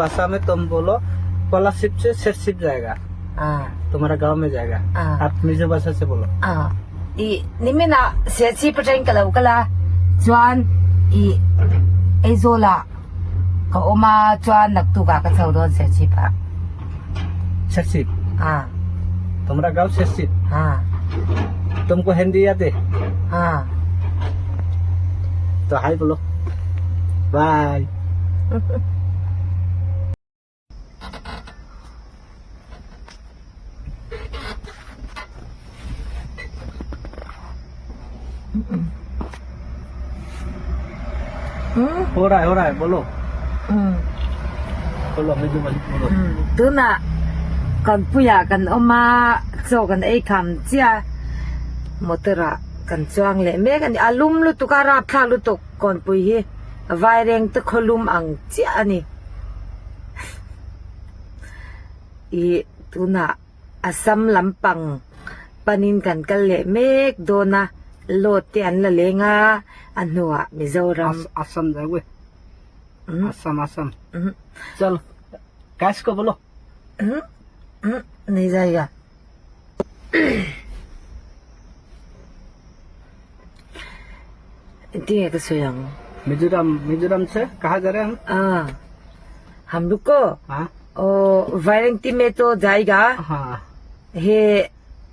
भाषा में तुम बोलो स्कॉलरशिप से सेटशिप जाएगा हाँ तुम्हारा गांव में जाएगा हाँ। आप मिजो भाषा से बोलो Ah, i nimina Serchhip atangin ka lo kal a, chuan i Aizawl ah ka awm a, chuan naktuk ah ka chho dawn Serchhip ah. Serchhip? Ah. तुम्हारा गांव सेरसिप? Ah. तुमको हिंदी आते? Ah. तो हाय बोलो बाय हो रहा है हो रहा है बोलो बोलो मिजो भाषा बोलो Tunah kan puiah kan awm a, chaw kan ei kham chiah a, motor ah kan chuang leh mek a ni. A lum lutuk a, rapthlak lutuk kawnpui hi vaireng te khaw lum ang chiah a ni. Ih tunah Assam lampang panin kan kal leh mek dawn a, load te an la leng a, a hnuah Mizoram. Assam जाओगे Assam Assam चलो कैश को बोलो नहीं जाएगा Engtinge ka sawi ang? Mizoram Mizoram से कहा जा रहे हैं हम Ah, हम लोग को हाँ ओ वारंटी में तो जाएगा हाँ हे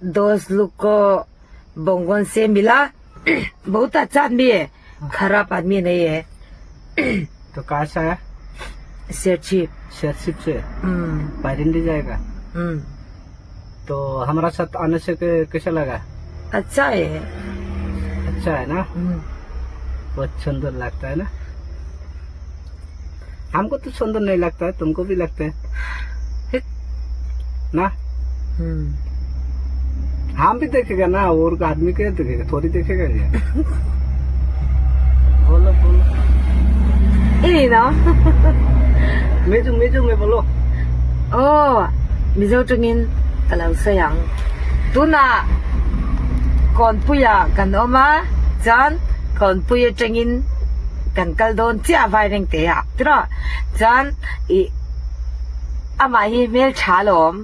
दोस्त लोग को बोंगोन से मिला बहुत अच्छा आदमी है खराब आदमी नहीं है तो कहाँ से आया सेठशिप शेरशिप से हम्म पायरिंडी जाएगा हम्म तो हमारा साथ आने से कैसा लगा अच्छा है अच्छा है ना हम्म बहुत सुंदर लगता है ना हमको तो सुंदर नहीं लगता है तुमको भी लगता है ना हम्म हम भी देखेगा ना और आदमी क्या देखेगा थोड़ी देखेगा ये बोलो बोलो ini no Mizo Mizo में बोलो oh Mizo tangin ka lo sawi ang tunah kawnpuiah kan awm a chuan kawnpui atangin kan kal dawn chiah vaireng te ah tiraw chuan ih amah hi hmeltha alawm.